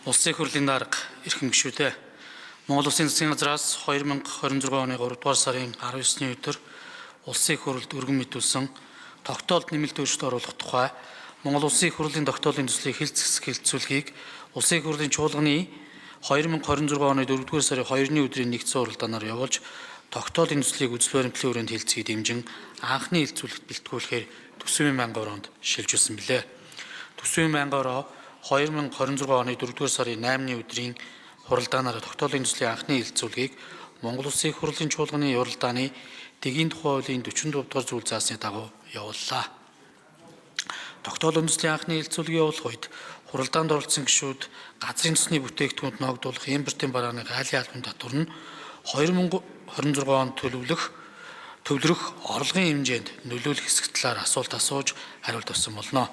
Улсын их хурлын дарга, эрхэм гишүүдээ. Монгол Улсын засгийн газраас 2026 оны 3 дугаар сарын 19-ний өдөр Улсын их хурлд өргөн мэдүүлсэн тогтоолд нэмэлт өөрчлөлт оруулах тухай Монгол Улсын их хурлын тогтоолын төслийг хэлц хэлэлцүүлэхийг Улсын их хурлын чуулганы 2026 оны 4 дугаар сарын 2-ны өдрийн нэгдсэн хуралдаанаар явуулж тогтоолын төслийг үзэл баримтлалын хүрээнд хэлцгийг дэмжин анхны хэлцүүлэгт бэлтгүүлэхээр төсвийн байнгын ороонд шилжүүлсэн билээ. Төсвийн байнгын ороо 2026 оны 4 дугаар сарын 8-ны өдрийн хуралдаанаар тогтоолын төслийн анхны хэлэлцүүлгийг Монгол Улсын их хурлын чуулганы уралдааны дэгийн тухай хуулийн 44 дугаар зүйл заасны дагуу явууллаа. Тогтоолын төслийн анхны хэлэлцүүлгийг явуулах үед хуралдаанд оролцсон гишүүд газрын төсний бүтээгдэхүүнд ноогдуулах импортын барааны айлын албан татвар нь 2026 онд төлөвлөх орлогын хэмжээнд нөлөөлөх хэсэг талаар асуулт асууж хариулт авсан болно.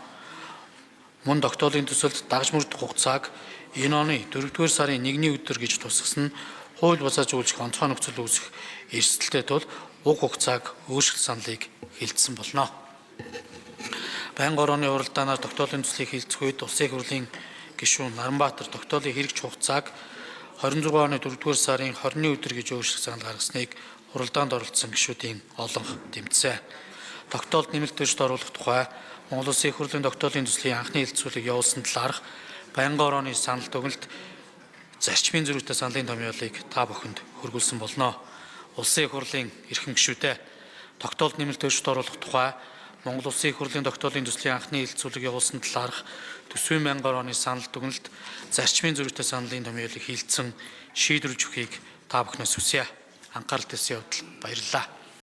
Мөн тогтоолын төсөлд дагж мөрдөх хугацааг энэ оны 4-р сарын 1-ний өдөр гэж тусгасан нь хууль буцааж үйлчлэх онцгой нөхцөл үүсэх эрсдэлтэй тул уг хугацааг өөрчлөх саналыг хэлсэн болно. Байнгын орооны хуралдаанаар тогтоолын төслийг хэлэлцэх үед Улсын их хурлын гишүүн Наранбаатар тогтоолын хэрэгжих хугацааг 26 оны 4-р сарын 20-ны өдөр гэж өөрчлөх санал гаргасныг хуралдаанд оролцсон гишүүдийн олонх дэмжсэн. Тогтоолд нэмэлт өөрчлөлт оруулах тухай Монгол Улсын их хурлын тогтоолын төслийн анхны хэлэлцүүлэг явуулсан талаарх байнгын орооны санал дүгнэлт зарчмын зөрүүтэй саналын томьёолыг та бүхэнд хөргүүлсэн болно. Улсын их хурлын эрхэм гишүүдээ, тогтоолд нэмэлт өөрчлөлт оруулах тухай Монгол Улсын их хурлын тогтоолын төслийн анхны хэлэлцүүлэг явуулсан талаарх төсвийн байнгын орооны санал дүгнэлт зарчмын зөрүүтэй саналын томьёолыг хилцэн шийдвэрлэж өгөхийг та бүхнээс хүсье. Анхаарал тавьсан явдал баярлалаа.